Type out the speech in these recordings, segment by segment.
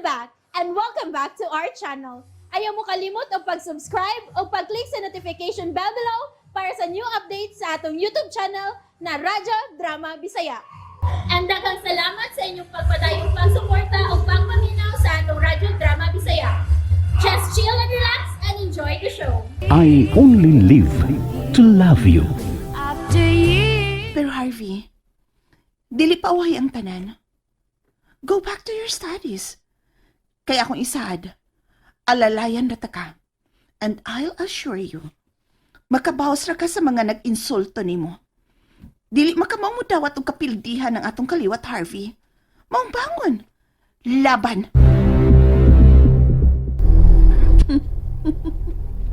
I'm back and welcome back to our channel. Ayaw mo kalimot og pag-subscribe o pag-click sa notification bell below para sa new updates sa atong YouTube channel na Radyo Drama Bisaya. And daghang salamat sa inyong pagpadayong pagsuporta o pagpaminaw sa atong Radyo Drama Bisaya. Just chill and relax and enjoy the show. I only live to love you. Pero Harvey, dili pa uhay ang tanan. Go back to your studies. Kaya akong isaad, alalayan na ta ka. And I'll assure you, makabawas ra ka sa mga nag-insulto nimo. Dili makamaw mo dawat og kapildihan ng atong kaliwat, Harvey. Maong bangon. Laban.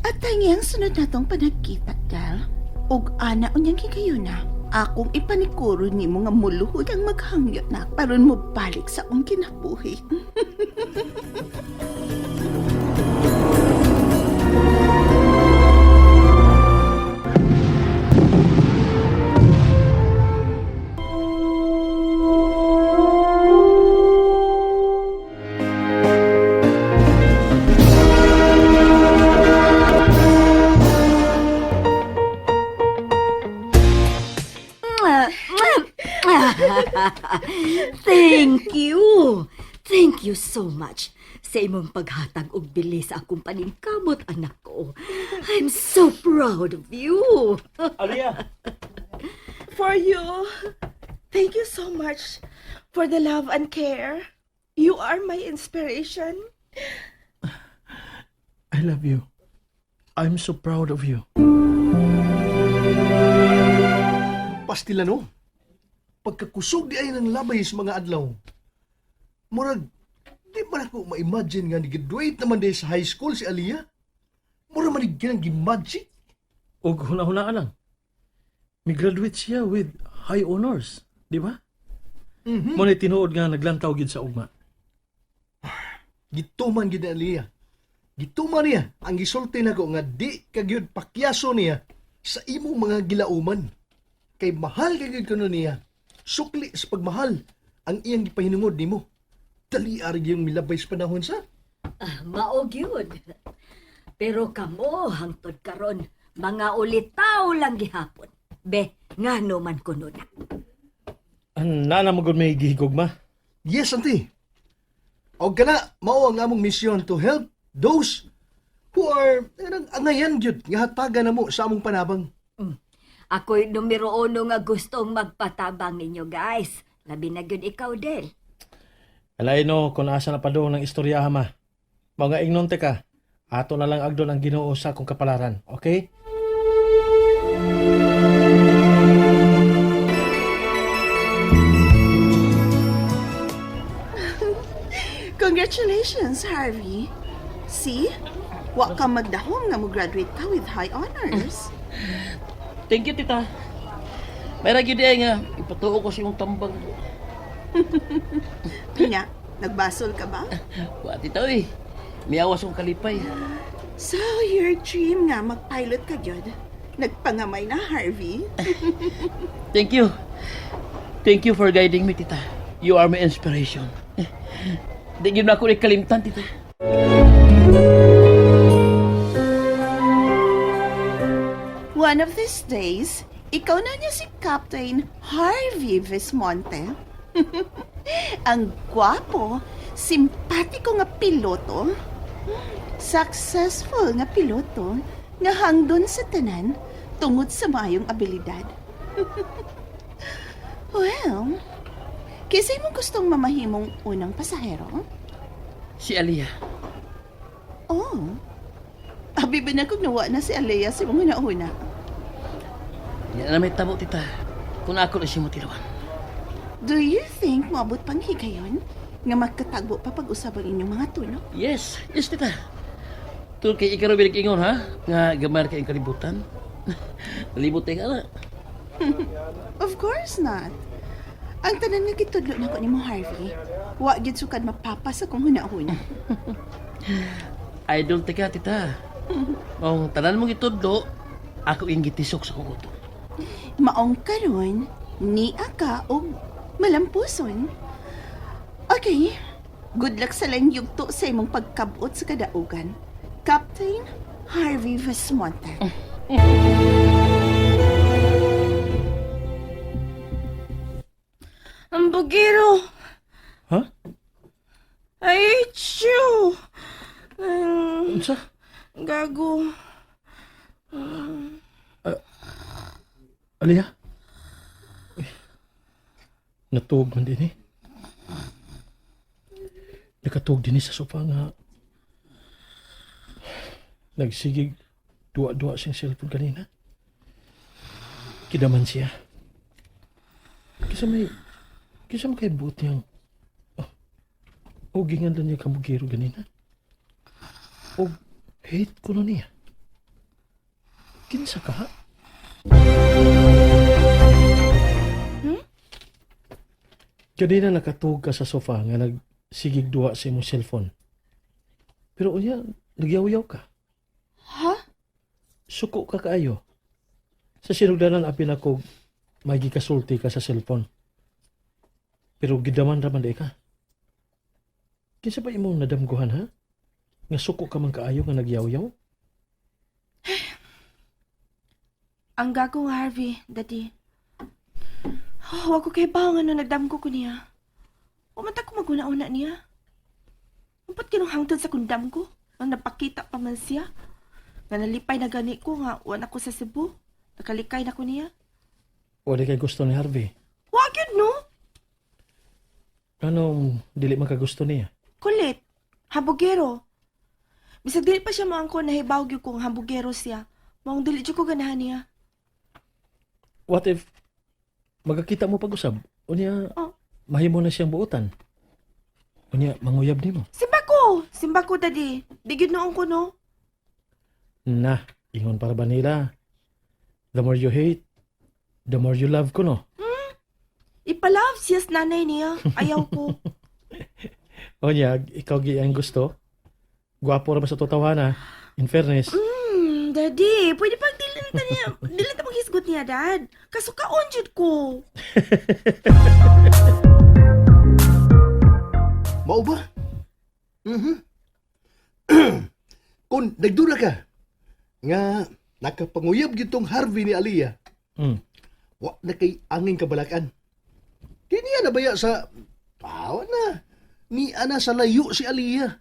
At tangi ang sunod natong panagkita, Del. Ug ana unyang higayuna. Akong ipanikuro nimo nga muluhod ang maghangyot na aron mo balik sa akong kinabuhi. Thank you. Thank you so much sa imong paghatag og bili sa akong paningkamot, anak ko. I'm so proud of you. Aliyah! For you. Thank you so much for the love and care. You are my inspiration. I love you. I'm so proud of you. Pastila no. Pagkakusog di ay ng labay sa mga adlaw. Murag, di man ako ma-imagine nga ni-graduate naman di sa high school si Aliyah. Mura man ni magic. Og huna-hunaan lang. Mi-graduate siya with high honors, di ba? Mm-hmm. Mo tinuod nga naglantaw gid sa ugma. Gituman gid ni Aliyah. Gituman niya ang gisulti nako nga di ka gyud pakyaso niya sa imong mga gilauman. Kay mahal ka gyud kuno niya. Sukli sa pagmahal ang iyang gipahinungod nimo. Dali ari gyud milabay sa panahon sa. Ah, mao gyud. Pero kamo hangtod karon mga ulitaw lang gihapon. Be, ngano man kuno na. Nana mo gud may gihigugma. Yes, auntie. Og kana mao ang among misyon to help those who are kanang angayan gyud nga hatagan namo sa among panabang. Ako'y numero uno nga gustong magpatabang ninyo, guys. Labi na gyud ikaw, Del. Alay no, kung asa na pa doon ang istorya ma. Mga ingnon te ka, ato na lang agdon ang Ginoo sa akong kapalaran, okay? Congratulations, Harvey. See? Wa ka magdahom nga mo graduate ka with high honors. Thank you, tita. May gyud ay nga ipatuo ko sa imong tambang. Nga, nagbasol ka ba? Wa tita oy. Miawas akong kalipay. So, your dream nga mag-pilot ka gyud. Nagpangamay na, Harvey. Thank you. Thank you for guiding me, tita. You are my inspiration. Di gyud na ako ikalimtan, tita. One of these days, ikaw na niya si Captain Harvey Vismonte. Ang gwapo, simpatiko nga piloto, successful nga piloto, nga hangdon sa tanan tungod sa maayong abilidad. Well, kisay mo gustong mamahimong unang pasahero? Si Aliyah. Oh, abi ba na kung nawa na si Alea sa mga nauna? Yan na may tabo, tita. Kung ako na siya mo tilawan. Do you think moabot pang higayon nga magkatagbo pa pag-usab ang inyong mga tuno? Yes, yes, tita. Tul kay ikaw binig ingon, ha? Nga gamar kay ang kalibutan. Nalibot tayo ka na. Of course not. Ang tanan nga gitudlo nako nimo Harvey, wa gyud sukad mapapa sa kong hunahuna. Idol tika, tita. Kung tanan mong itudlo, ako yung gitisok sa kong utok. Maong karon, niya ka og malampuson. Okay, Good luck sa laing yugto sa imong pagkabot sa kadaugan. Captain Harvey Vesmonte. Ang bugiro. Ha? I hate you. Ay, Unsa? gago. Aliyah? Uy, natuog man din eh. Nakatuog din eh sa sofa nga nagsigig duwa-duwa siyang cellphone kanina. Kidaman siya. Kisa may kay buot niyang oh, ugingan lang niya kamugiro ganina. O hate ko na niya. Kinsa ka ha? Kanina nakatuog ka sa sofa nga nagsigig duwa sa imong cellphone. Pero unya, nagyaw-yaw ka. Ha? Suko ka kaayo. Sa sinugdanan apil ako, may gikasulti ka sa cellphone. Pero gidaman raman di ka. Kinsa ba imong nadamguhan ha? Nga suko ka man kaayo nga nagyaw-yaw? Ang gago Harvey, daddy. Oh, wag ko kay bawo nga no nagdamgo ko niya. Umanta ko maguna-una niya. Upat kinong hangtod sa kundam ko. Ang napakita pa man siya. Nga nalipay na gani ko nga uwan ako sa Cebu. Nakalikay na ko niya. Wala kay gusto ni Harvey. Wag yun no. Anong dili man ka gusto niya? Kulit. Habugero. Bisag dili pa siya moangko nahibaw gyud kung hambugero siya. Maong dili jud ko ganahan niya. What if magkakita mo pag-usab? Unya, Oh. mahimo na siyang buotan. Unya, manguyab nimo. Simba ko! Simba ko, daddy. Di gyud noon ko, no? Na, ingon para ba nila? The more you hate, the more you love ko, no? Ipalove siya sa nanay niya. Ayaw ko. Onya, ikaw gi ang gusto. Gwapo ra ba sa totoo na? In fairness, Daddy, pwede pag dili na ta niya, dili na ta maghisgot niya, dad. Kasukaon jud ko. Mao ba? Kung nagdura ka, nga nakapanguyab gyud tong Harvey ni Aliyah, wa na kay angin kabalakan. Kini na baya sa pawa na. Ni ana sa layo si Aliyah.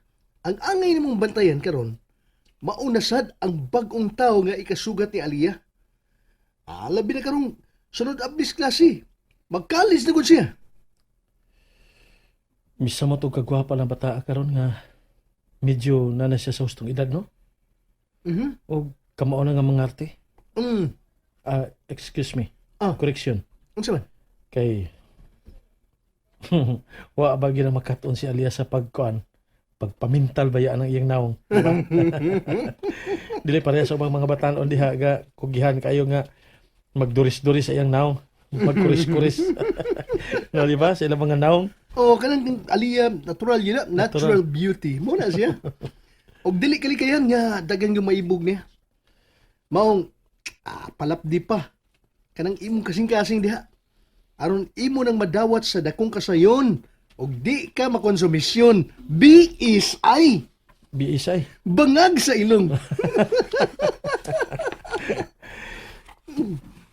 Ang angay nimong bantayan karon, mauna sad ang bag-ong tao nga ikasugat ni Aliyah. Ah, labi na karong sunod abis klase. Magkalis na gud siya. Misa mo to kagwapa lang bata karon nga medyo na na siya sa hustong edad, no? O kamao na nga mga arte. Ah, excuse me. Ah. Correction. Unsa man? Kay wa ba gina makaton si Aliyah sa pagkuan pagpamintal ba ang iyang naong, di ba? Dili pareha sa ubang mga batanon diha ga kugihan kayo nga magduris-duris sa iyang naong, magkuris-kuris no, di ba, sa ilang mga naong. Oh, kanang Aliyah, natural yun na, natural beauty. Mo na siya. Og dili kalikayan nga dagan yung maibog niya. Maong palapdi pa. Kanang imong kasing-kasing diha. Aron imo nang madawat sa dakong kasayon og di ka makonsumisyon. B is I. BSI. Bangag sa ilong.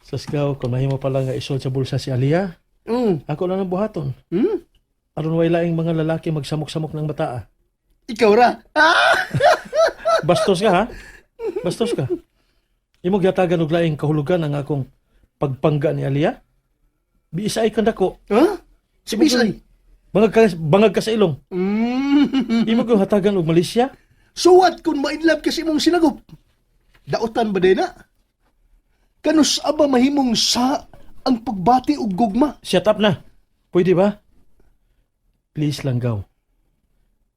Saskaw, kung mahimo pala nga isol sa bulsa si Aliyah, ako lang ang buhaton. Aron way laing mga lalaki magsamok-samok ng bataa. Ikaw ra. Ah! Bastos ka ha? Bastos ka. Imo gihatagan og laing kahulugan ang akong pagpangga ni Aliyah? Biisay kang dako. Ha? Si Bisay. Bangag ka sa ilong. Imo gyud hatagan og Malaysia? So what kung ma-inlove ka sa imong sinagop? Dautan ba din na? Kanus aba mahimong sa ang pagbati og gugma? Shut up na. Pwede ba? Please lang gaw.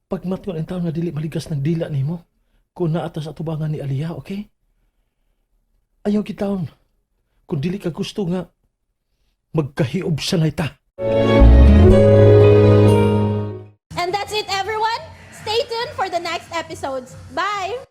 Pagmatyon ang taon nga dili maligas ng dila nimo. Kung naata sa atubangan ni Aliyah, okay? Ayaw kitaon. Kung dili ka gusto nga magkahiob sa ta. And that's it, everyone. Stay tuned for the next episodes. Bye!